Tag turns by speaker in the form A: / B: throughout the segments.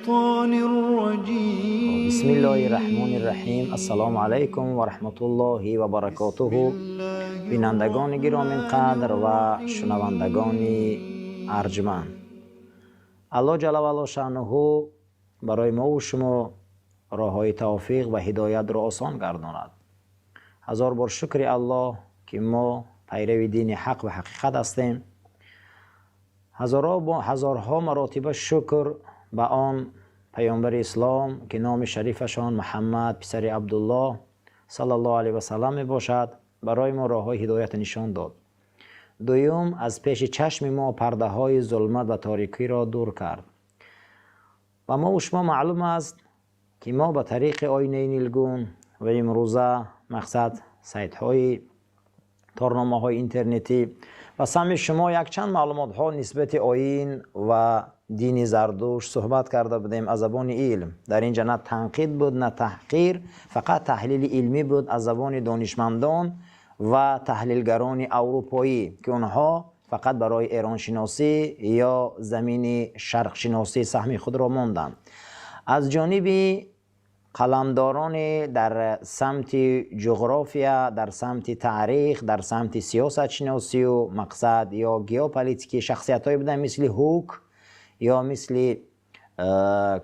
A: الشيطان الرجيم.
B: Бисмиллоҳи раҳмони раҳим. Ассалому алайкум ва раҳматуллоҳи ва баракотуҳу. Бинандагони гироминқадр ва шунавандагони арҷманд, Аллоҳ ҷалла ваало шаънуҳу барои мову шумо роҳҳои тавфиқ ва ҳидоятро осон гардонад. Ҳазор бор шукри Аллоҳ, ки мо пайрави дини ҳақ ва ҳақиқат ҳастем. Ҳазорҳо маротиба шукр ба он паёмбари ислом, ки номи шарифашон Муҳаммад писари Абдуллоҳ саллаллоҳу алайҳи васаллам мебошад, барои мо роҳҳои ҳидоятро нишон дод. Дуюм, аз пеши чашми мо пардаҳои зулмат ва торикиро дур кард. Ва мову шумо маълум аст, ки мо ба тариқи оинаи нилгун ва имрӯза мақсад сайтҳои торномаҳои интернетӣ ва самъи шумо якчанд маълумотҳо нисбати оин ва дини Зардушт суҳбат карда будем аз забони илм. Дар ин ҷа на танқид буд, на таҳқир, фақат таҳлили илмӣ буд аз забони донишмандон ва таҳлилгарони аврупоӣ, ки онҳо фақат барои эроншиносӣ ё замини шарқшиносӣ саҳми худро монданд. Аз ҷониби қаламдорони дар самти ҷуғрофия, дар самти таърих, дар самти сиёсатшиносию мақсад ё геополитикӣ шахсиятҳое буданд, мисли Ҳук ё мисли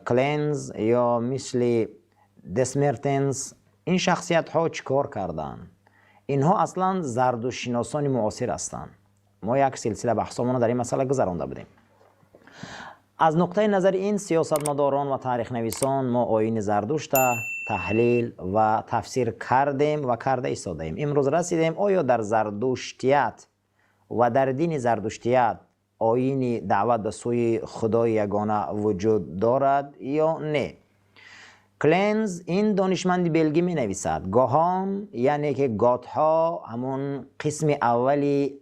B: Кленз ё мисли Десмертенс. Ин шахсиятҳо чӣ кор карданд? Инҳо аслан зардуштшиносони муосир ҳастанд. Мо як силсила баҳсомона дар ин масъала гузаронда будем. Аз нуқтаи назари ин сиёсатмадорон ва таърихнависон мо оини Зардушта таҳлил ва тафсир кардем ва карда истодаем. Имрӯз расидем: оё дар зардуштият ва дар дини зардуштият оини даъват ба сӯи Худои ягона вуҷуд дорад ё не? Кленз, ин донишманди белгӣ, менависад: гоҳон, яъне ки готҳо, ҳамун қисми аввали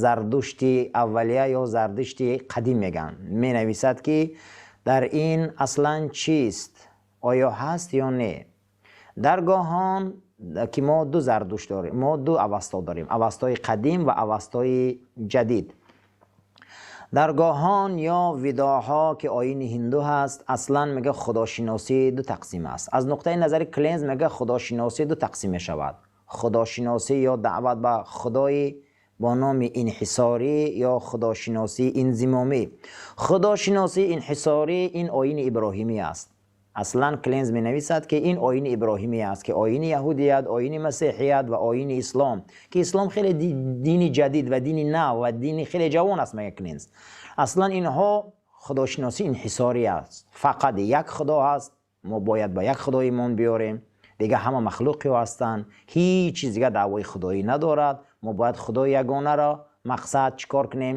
B: Зардушти аввалия ё Зардушти қадим мегӯянд, менависад, ки дар ин аслан чист, оё ҳаст ё не? Дар гоҳон, ки мо ду Зардушт дорем, мо ду Авасто дорем: Авастои қадим ва Авастои ҷадид. Дар гоҳон ё видоҳо, ки оини ҳинду ҳаст, аслан мега, худошиносӣ ду тақсим аст. Аз нуқтаи назари Кленз мега, худошиносӣ ду тақсим мешавад: худошиносӣ ё даъват ба худои бо номи инҳисорӣ ё худошиносии инзимомӣ. Худошиносии инҳисорӣ ин оини иброҳимӣ аст. Аслан Кленз менависад, ки ин оини иброҳимӣ аст, ки оини яҳудият, оини масеҳият ва оини ислом, ки ислом хеле дини ҷадид ва дини нав ва дини хеле ҷавон аст, мега Кленз. Аслан инҳо худошиносии инҳисорӣ аст, фақат як худо ҳаст, мо бояд ба як худо имон биёрем, дига ҳама махлуқи ҳастанд, ҳеҷ чиз дига даъвои худоӣ надорад, мо бояд худои ягонаро мақсад чӣ кор кунем?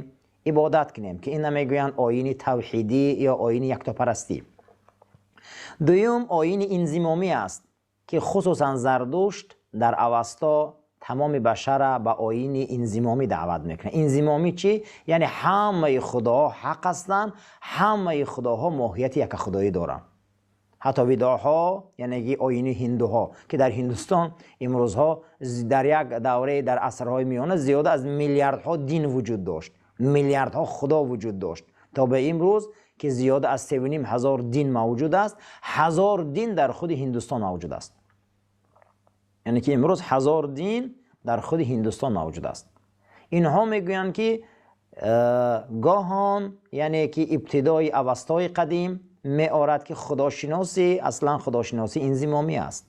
B: Ибодат кунем, ки ина мегӯянд оини тавҳидӣ ё оини яктопарастӣ. Дуюм, оини инзимомӣ аст, ки хусусан Зардушт дар Авасто тамоми башара ба оини инзимомӣ даъват мекунад. Инзимомӣ чӣ? Яъне ҳамаи худоҳо ҳақ ҳастанд, ҳамаи худоҳо моҳияти якахудоӣ доранд, ҳатто видоҳо, яъне ки оини ҳиндуҳо, ки дар Ҳиндустон имрӯзҳо дар як давраи дар асрҳои миёна зиёда аз миллиардҳо дин вуҷуд дошт, миллиардҳо худо вуҷуд дошт, то ба имрӯз, ки зиёда аз 3,5 ҳазор дин мавҷуд аст. 1000 дин дар худи Ҳиндустон мавҷуд аст, яъне ки имрӯз 1000 дин дар худи Ҳиндустон мавҷуд аст. Инҳо мегӯянд, ки гоҳон, яъне ки ибтидои Авастои қадим меорад, ки худошиносӣ аслан худошиносӣ инзимомӣ аст.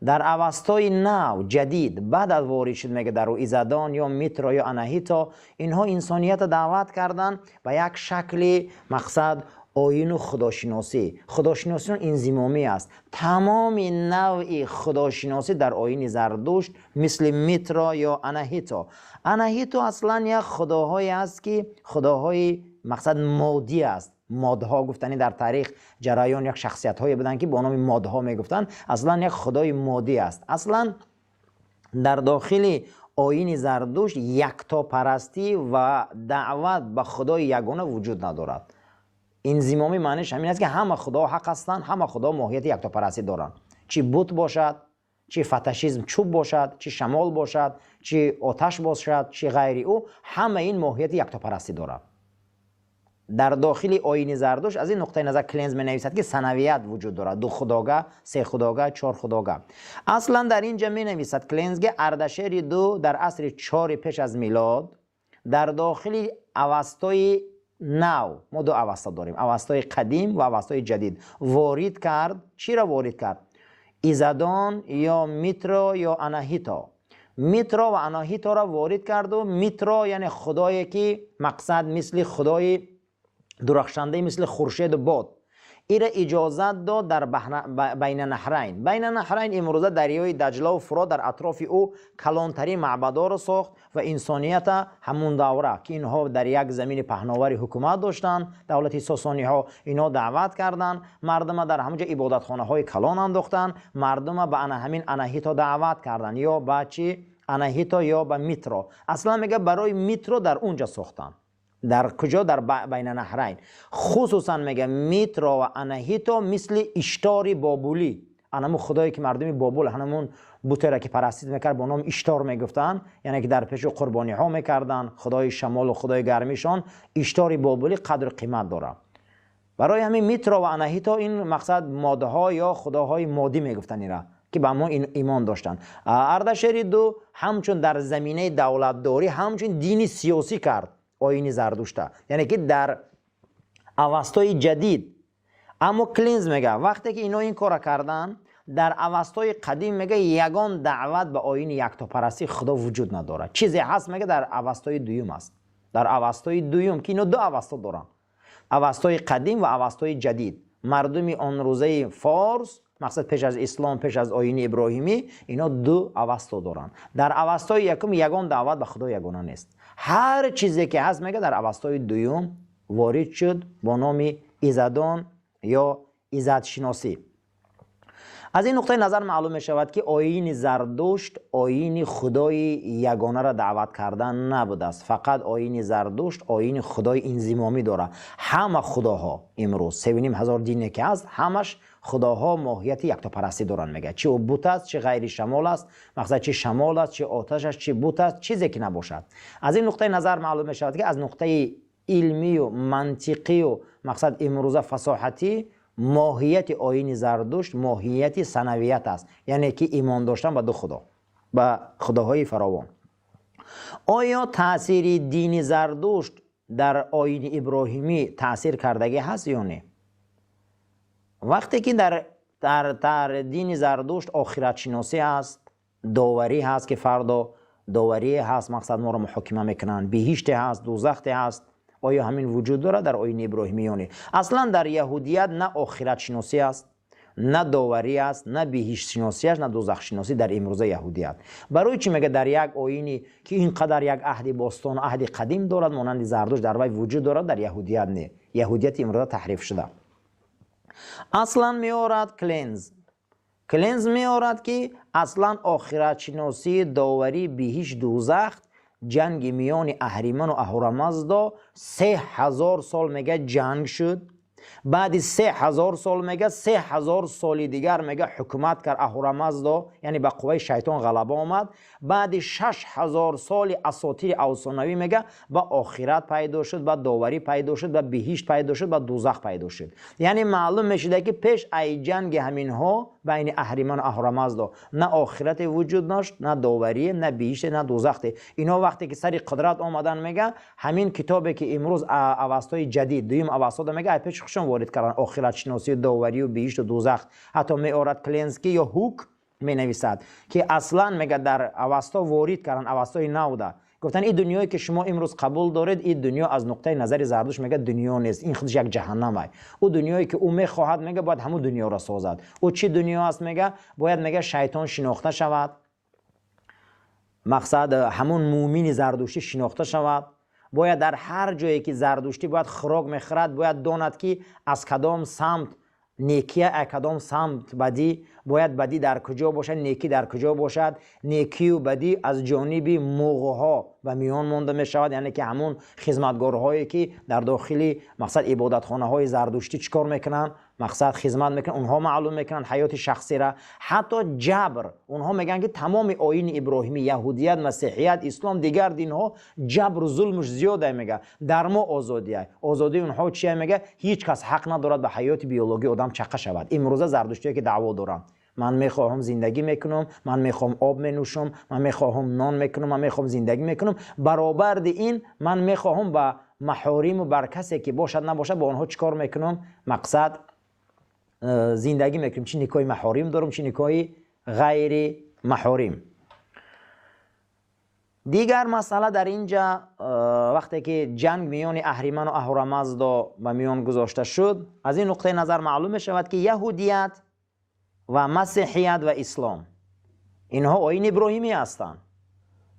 B: Дар Авастои нав, ҷадид, баъд аз ворид шуд, мега, дар Изадон ё Митро ё Анаҳито, инҳо инсониятро даъват карданд ба як шакли мақсад оину худошиносӣ. Худошиносӣ инзимомӣ аст. Тамоми навъи худошиносӣ дар оини Зардушт, мисли Митро ё Анаҳито. Анаҳито аслан як худоҳое аст, ки худоҳои мақсад моддӣ аст. Модҳо гуфтани дар таърих ҷараён як шахсиятҳое буданд, ки бо номи модҳо мегуфтанд. Аслан як худои моддӣ аст. Аслан дар дохили оини Зардушт яктопарастӣ ва даъват ба худои ягона вуҷуд надорад. Инзимомӣ маъниш ҳамин аст, ки ҳама худоҳо ҳақ ҳастанд, ҳама худоҳо моҳияти яктопарастӣ доранд, чӣ бут бошад, чӣ фаташизм чӯб бошад, чӣ шамол бошад, чӣ оташ бошад, чӣ ғайри ӯ, ҳама ин моҳияти яктопарастӣ дорад. Дар дохили оини Зардушт аз ин нуқтаи назар Кленз менависад, ки санавият вуҷуд дорад: ду худога, се худога, чор худога. Аслан дар инҷа менависад Кленз, ки Ардашери ду дар асри 4 пеш аз милод дар дохили Авастои нав, мо ду Аваста дорем, Авастои қадим ва Авастои ҷадид, ворид кард. Чиро ворид кард? Изадон ё Митро ё Анаҳито. Митро ва Анаҳиторо ворид карду Митро, яъне худое ки мақсад мисли худои дурахшандаи мисли хуршеду бод, ира иҷозат дод дар Байнанаҳрайн. Байнанаҳрайн имрӯза дарёи Даҷлаву Фурот, дар атрофи ӯ калонтарин маъбадоро сохт ва инсонията ҳамун давра, ки инҳо дар як замини паҳновари ҳукумат доштанд, давлати Сосониҳо, инҳо даъват карданд мардума, дар ҳамунҷо ибодатхонаҳои калон андохтанд, мардума ба ана ҳамин Анаҳито даъват карданд, ё ба чи, Анаҳито ё ба Митро. Аслан мега, барои Митро дар унҷа сохтанд. Дар куҷо? Дар Байнанаҳрайн. Хусусан мега, Митро ва Анаҳито мисли Иштори бобулӣ, анамун худое ки мардуми Бобул ҳанамун бутеро ки парастид мекард, бо номи Иштор мегуфтанд, яъне ки дар пеши қурбониҳо мекарданд, худои шамолу худои гармишон, Иштори бобулӣ қадру қимат дорад. Барои ҳамин Митро ва Анаҳито ин мақсад моддаҳо ё худоҳои моддӣ мегуфтанд ира, ки ба мо имон доштанд. Ардашери ду ҳамчун дар заминаи давлатдорӣ, ҳамчун дини сиёсӣ кард оини Зардушта, яъне ки дар Авастои ҷадид. Аммо Клинз мега, вақте ки ино ин кора карданд, дар Авастои қадим, мега, ягон даъват ба оини яктопарастии худо вуҷуд надорад. Чизе ҳаст, мега, дар Авастои дуюм аст. Дар Авастои дуюм, ки ино ду Авасто доранд, Авастои қадим ва Авастои ҷадид. Мардуми он рӯзаи форс, мақсад пеш аз ислом, пеш аз оини иброҳимӣ, ино ду Авасто доранд. Дар Авастои якум ягон даъват ба худо ягона нест. Ҳар чизе ки ҳаст, мега, дар Авастои дуюм ворид шуд бо номи Изадон ё изадшиносӣ. Аз ин нуқтаи назар маълум мешавад, ки оини Зардушт оини худои ягонаро даъват кардан набудааст. Фақат оини Зардушт оини худои инзимомӣ дорад. Ҳама худоҳо имрӯз, 3500 дине ки ҳаст, ҳамаш худоҳо моҳияти яктопарастӣ доранд, мегӯяд. Чи ӯ бут аст, чи ғайри шамол аст, мақсад чи шамол аст, чи оташ аст, чи бут аст, чизе ки набошад. Аз ин нуқтаи назар маълум мешавад, ки аз нуқтаи илмию мантиқию мақсад имрӯза фасоҳатӣ, моҳияти оини Зардушт моҳияти санавият аст, яъне ки имон доштан ба ду худо, ба худоҳои фаровон. Оё таъсири дини Зардушт дар оини иброҳимӣ таъсир кардагӣ ҳаст ё не? Вақте ки дар дини Зардушт охиратшиносӣ ҳаст, доварӣ ҳаст, ки фардо доварие ҳаст, мақсад моро муҳокима мекунанд, биҳиште ҳаст, дӯзахте ҳаст, оё ҳамин вуҷуд дорад дар оини иброҳимӣ ё не? Аслан дар яҳудият на охиратшиносӣ аст, на доварӣ аст, на биҳиштшиносӣ аст, на дӯзахшиносӣ дар имрӯза яҳудият. Барои чӣ, мега, дар як оине ки ин қадар як аҳди бостон, аҳди қадим дорад, монанди Зардушт, дар вай вуҷуд дорад, дар яҳудият не? Яҳудияти имрӯза таҳриф шуда. Аслан меорад Кленз, Кленз меорад, ки аслан охиратшиносӣ, доварӣ, биҳишт, дӯзахт, ҷанги миёни Аҳриману Аҳурамаздо 3000 сол, мега, ҷанг шуд. Баъди 3000 сол, мега, 3000 соли дигар, мега, ҳукумат кард Аҳурамаздо, яъне ба қувваи шайтон ғалаба омад. Баъди 6000 соли асотири афсонавӣ, мега, ба охират пайдо шуд, ба доварӣ пайдо шуд, ба биҳишт пайдо шуд, ба дӯзах пайдо шуд. Яъне маълум мешуда, ки пеш ай ҷанги ҳаминҳо байни Аҳриману Аҳурамаздо на охирате вуҷуд дошт, на доварие, на биҳиште, на дӯзахте. Инҳо вақте ки сари қудрат омадан, мега, ҳамин китобе ки имрӯз Авастои ҷадид, дуюм Авастода, мега, ай пеши худшон ворид кардан охиратшиносию доварию биҳишту дӯзах. Ҳатто меорад Кленски ё Ҳук, менависад, ки аслан, мега, дар Авасто ворид кардан, Авастои навда гуфтан: ин дунёе ки шумо имрӯз қабул доред, ин дунё аз нуқтаи назари Зардушт, мега, дунё нест, ин худаш як ҷаҳаннам. Ай ӯ дунёе ки ӯ мехоҳад, мега, бояд ҳамун дунёро созад. Ӯ чӣ дунё аст? Мега, бояд, мега, шайтон шинохта шавад, мақсад ҳамун муъмини зардуштӣ шинохта шавад. Бояд дар ҳар ҷое ки зардуштӣ бояд хӯрок мехӯрад, бояд донад, ки аз кадом самт некия, аз кадом самт бадӣ, бояд бадӣ дар куҷо бошад, некӣ дар куҷо бошад. Некию бадӣ аз ҷониби муғҳо ба миён монда мешавад, яъне ки ҳамун хизматгорҳое ки дар дохили мақсад ибодатхонаҳои зардуштӣ чӣ кор мекунанд. Мақсад хизмат мекунанд, онҳо маълум мекунанд ҳаёти шахсиро, ҳатто ҷабр. Онҳо мегӯянд, ки тамоми оини иброҳимӣ, яҳудият, масеҳият, ислом, дигар динҳо ҷабру зулмуш зиёда, мега, дар мо озодия. Озодии онҳо чия, мега? Ҳеҷ кас ҳақ надорад ба ҳаёти биологии одам чақа шавад. Имрӯза зардуштие ки даъво доранд: ман мехоҳам зиндагӣ мекунам, ман мехоҳам об менӯшам, ман мехоҳам нон мекунам, ман мехоҳам зиндагӣ мекунам, баробарди ин ман мехоҳам ба маҳориму бар касе ки бошад, набошад, бо онҳо чӣ кор мекунам? Мақсад, зиндагӣ мекунем, чӣ никоҳи маҳорим дорам, чӣ никоҳи ғайри маҳорим. Дигар масъала дар инҷа, вақте ки ҷанг миёни Аҳриману Аҳурамаздо ба миён гузошта шуд, аз ин нуқтаи назар маълум мешавад, ки яҳудият ва масеҳият ва ислом инҳо оини иброҳимӣ ҳастанд.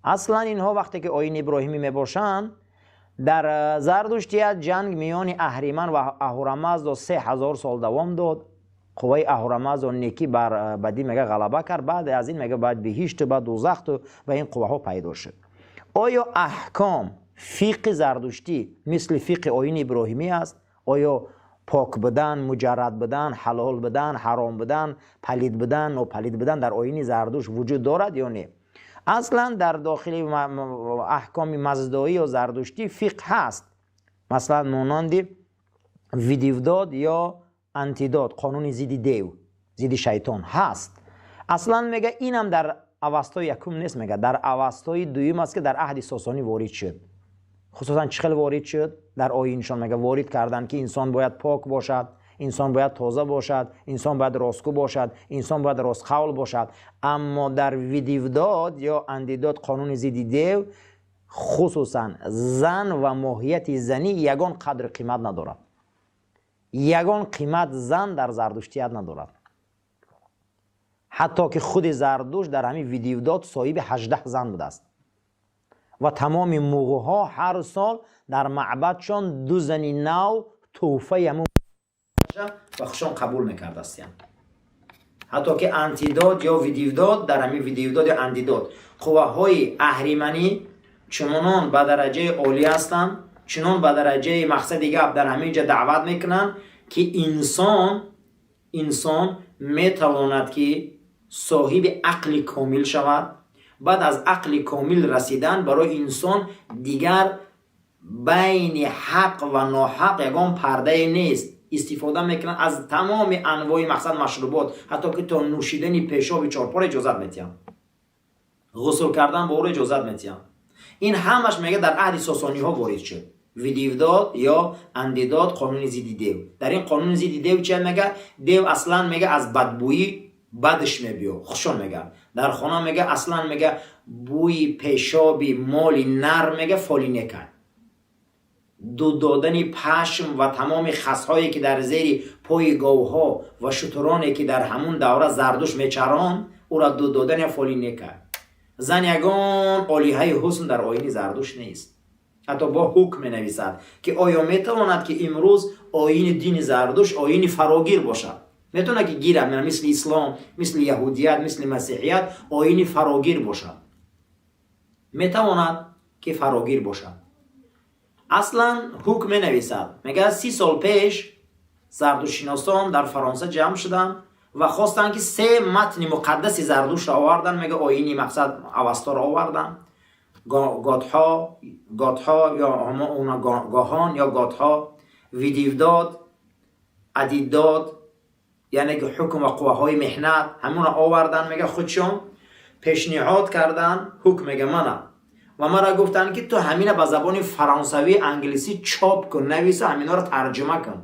B: Аслан инҳо вақте ки оини иброҳимӣ мебошанд, дар зардуштият ҷанг миёни Аҳриман ва Аҳурамаздо 3000 сол давом дод. Қувваи Аҳурамаздо некӣ бар бадӣ, мега, ғалаба кард. Баъд аз ин, мега, баъд биҳишту баъд дузахту ва ин қувваҳо пайдо шуд. Оё аҳком, фиқи зардуштӣ мисли фиқи оини иброҳимӣ аст? Оё пок будан, муҷаррад будан, ҳалол будан, ҳаром будан, палид будан, нопалид будан дар оини Зардушт вуҷуд дорад ё не? Аслан дар дохили аҳкоми маздоӣ ё зардуштӣ фиқҳ ҳаст, масалан, монанди видивдод ё антидод, қонуни зидди дев, зидди шайтон ҳаст. Аслан, мега, инам дар Авастои якум нест, мега, дар Авастои дуюм аст, ки дар аҳди Сосонӣ ворид шуд. Хусусан чӣ хел ворид шуд дар оиншон? Мега, ворид карданд, ки инсон бояд пок бошад, инсон бояд тоза бошад, инсон бояд ростгӯ бошад, инсон бояд ростқавл бошад. Аммо дар видивдод ё андидод, қонуни зидди дев, хусусан зан ва моҳияти занӣ ягон қадру қимат надорад. Ягон қимат зан дар зардуштият надорад. Ҳатто ки худи Зардушт дар ҳамин видивдод соҳиби 18 зан будааст ва тамоми муғҳо ҳар сол дар маъбадшон ду зани нав тӯҳфаи ҳамун ба худшон қабул мекардастиянд. Ҳатто ки антидод ё видивдод, дар ҳамин видивдод ё андидод қувваҳои аҳриманӣ чунон ба дараҷаи олӣ ҳастанд, чунон ба дараҷаи, мақсади гап, дар ҳамин ҷа даъват мекунанд, ки инсон метавонад, ки соҳиби ақли комил шавад. Баъд аз ақли комил расидан барои инсон дигар байни ҳақ ва ноҳақ ягон пардае нест. Истифода мекунанд аз тамоми анвои, мақсад, машрубот, ҳатто ки то нӯшидани пешоби чорпора иҷозат метиҳанд, ғусл кардан ба ӯро иҷозат метиҳанд. Ин ҳамаш, мега, дар аҳди сосониҳо ворид шуд, видивдод ё андидод, қонуни зидди дев. Дар ин қонуни зидди дев чи мега? Дев аслан, мега, аз бадбӯӣ бадш мебиё, хушон мега. Дар хона, мега, аслан, мега, бӯи пешоби моли нар, мега, фоли нека. Дуд додани пашм ва тамоми хасҳое, ки дар зери пои говҳо ва шутуроне, ки дар ҳамун давра Зардуш мечаронд, ӯра дуд додани фоли нека. Зан ягон олиҳаи ҳусн дар оини Зардуш нест. Ҳатто бо ҳукм менависад, ки оё метавонад, ки имрӯз оини дини Зардуш оини фарогир бошад? Метавонад, ки гирад, мисли ислом, мисли яҳудият, мисли масеҳият оини фарогир бошад? Метавонад, ки фарогир бошад. Аслан ҳукм менависад, мегӯяд, 30 сол пеш зардушшиносон дар Фаронса ҷамъ шуданд ва хостанд, ки се матни муқаддаси Зардушро оварданд, мега, оини, мақсад, Авасторо оварданд, готҳо, готҳо ё гоҳон ё готҳо, видивдод, адиддод, яъне ки ҳукм ва қувваҳои меҳнат, ҳамонро овардан, мега, худшон пешниҳод карданд. Ҳукм мега, мана, ва мара гуфтанд, ки ту ҳамина ба забони фаронсавӣ, англисӣ чоп кун, нависа, ҳаминҳоро тарҷума кун.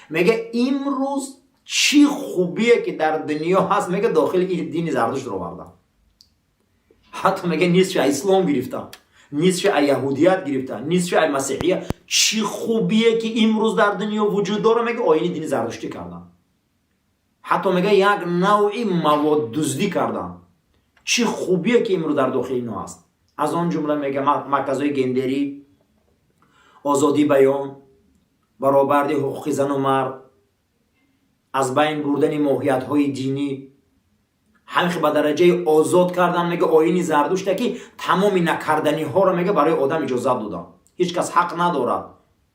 B: Мега, имрӯз чӣ хубие, ки дар дунё ҳаст, мега, дохили дини Зардушт овардам. Ҳатто, мега, нисфи ислом гирифтам, нисфи яҳудият гирифтам, нисфи масеҳия. Чӣ хубие, ки имрӯз дар дунё вуҷуд дора, мега, оини дини зардуштӣ кардам. Ҳатто, мега, як навъи маводдуздӣ кардам. Чӣ хубие, ки имрӯз дар дохили ино ҳаст, аз он ҷумла, мега, марказҳои гендерӣ, озодии баён, баробарди ҳуқуқи зану мард, аз байн бурдани моҳиятҳои динӣ, ҳамин ба дараҷаи озод кардан, мега, оини Зардушта, ки тамоми накарданиҳоро, мега, барои одам иҷозат додам. Ҳеҷ кас ҳақ надорад.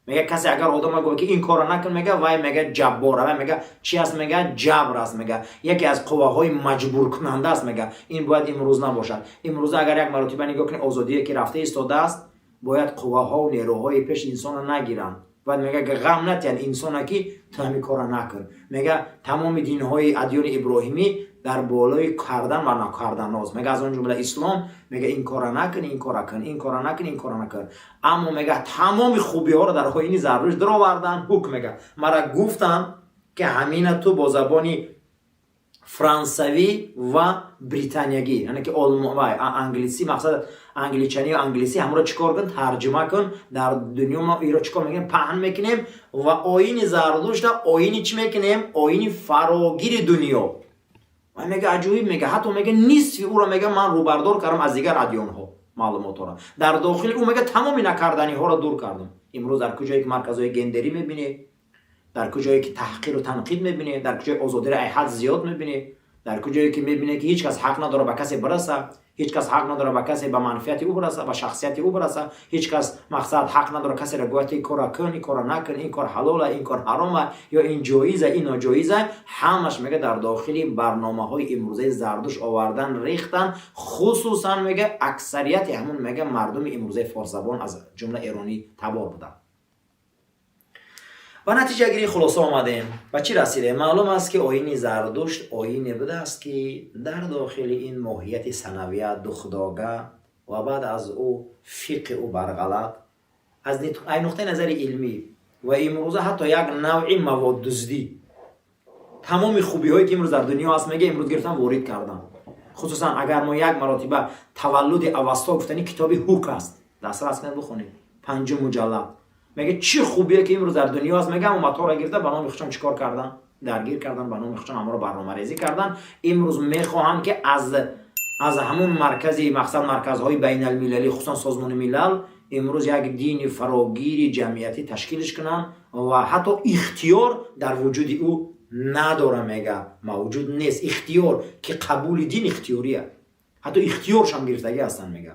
B: Мега, касе агар одама гӯяд, ки ин корро накун, мега, вай, мега, ҷаббора, вай, мега, чи аст, мега, ҷабр аст, мега, яке аз қувваҳои маҷбуркунанда аст. Мега, ин бояд имрӯз набошад. Имрӯза агар як маротиба нигоҳ кунед, озодие ки рафта истодааст, бояд қувваҳо нерӯҳои пеши инсонро нагиранд, бояд, мега, ғам натиҳанд инсона, ки ту ҳамин корро накун. Мега, тамоми динҳои адёни иброҳимӣ дар болои кардан ва накарданҳост. Мега, аз он ҷумла ислом, мега, ин корро накун, ин корро кун, ин корро накун, ин корро накун. Аммо, мега, тамоми хубиҳоро дар оини Зардушт даровардан. Ҳукм, мега, мара гуфтанд, ки ҳамина ту бо забони франсавӣ ва британиягӣ, яъне ки англисӣ, мақсад англичанӣ ё англисӣ, ҳамаро чӣ кор кун, тарҷума кун. Дар дунё мо иро чӣ кор мекунем? Паҳн мекунем ва оини Зардушта оини чӣ мекунем? Оини фарогири дунё. Ва, мега, аҷоиб, мега, ҳатто, мега, нисфи ӯро, мега, ман рӯбардор кардам аз дигар адёнҳо маълумотҳоро. Дар дохили ӯ, мега, тамоми накарданиҳоро дур кардам. Имрӯз дар куҷое ки марказҳои гендерӣ мебинӣ, дар куҷое ки таҳқиру танқид мебинӣ, дар куҷои озодиро ай ҳад зиёд мебинӣ, дар куҷое ки мебинӣ, ки ҳеҷ кас ҳақ надорад ба касе бираса, ҳеҷ кас ҳақ надорад ба касе, ба манфиати ӯ бираса, ба шахсияти ӯ бираса, ҳеҷ кас, мақсад, ҳақ надорад касеро гӯяд, ин корро кун, ин корро накун, ин кор ҳалола, ин кор ҳарома, ё ин ҷоиза, ин ноҷоиза, ҳамаш, мега, дар дохили барномаҳои имрӯзаи Зардуш овардан рехтан. Хусусан, мега, аксарияти ҳамун, мега, мардуми имрӯзаи форсзабон, аз ҷумла эронӣ табор буданд. Ба натиҷагирии хулоса омадем. Ба чӣ расидем? Маълум аст, ки оини Зардушт оине будааст, ки дар дохили ин моҳияти санавият, духудога ва баъд аз ӯ фиқҳи ӯ барғалат аз ай нуқтаи назари илмӣ ва имрӯза ҳатто як навъи маводдуздӣ, тамоми хубиҳое ки имрӯз дар дунё аст, мега, имрӯз гирифтан, ворид кардан. Хусусан агар мо як маротиба «Таваллуди Авасто» гуфтани китоби ҳук аст, дастрас кунед, бихонед, панҷум муҷаллад, мега, чӣ хубие ки имрӯз дар дунё аст, мега, умматҳоро гирифта, ба номи худшон чӣ кор кардан? Даргир кардан, ба номи худшон ҳамаро барномарезӣ кардан. Имрӯз мехоҳанд, ки аз ҳамун маркази, мақсад, марказҳои байналмилалӣ, хусусан Созмони Милал, имрӯз як дини фарогири ҷамъиятӣ ташкилш кунанд ва ҳатто ихтиёр дар вуҷуди ӯ надора, мега, мавҷуд нест ихтиёр, ки қабули дин ихтиёрия, ҳатто ихтиёршам гирифтагӣ ҳастанд. Мега,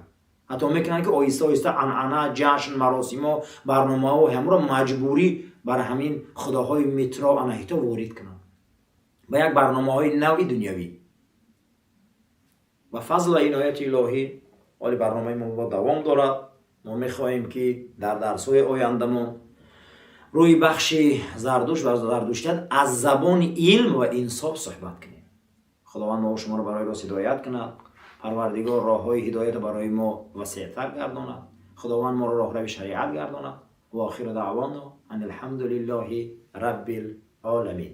B: ҳатто мекунанд, ки оҳиста оҳиста анъана, ҷашн, маросимҳо, барномаҳо ҳамро маҷбурӣ бар ҳамин худоҳои Митро, Анаҳито ворид кунанд ба як барномаҳои нави дунявӣ. Ба фазл ва инояти илоҳӣ, ҳоли барномаи мо бо давом дорад. Мо мехоҳем, ки дар дарсҳои ояндамон рӯи бахши Зардушт ва зардуштият аз забони илм ва инсоф суҳбат кунем. Худованд мо шуморо барои рост ҳидоят кунад. Парвардигор роҳҳои ҳидоятро барои мо васеътар гардонад. Худованд моро роҳрави шариат гардонад. Ва охиру даъвоно ан алҳамду лиллоҳи раббил оламин.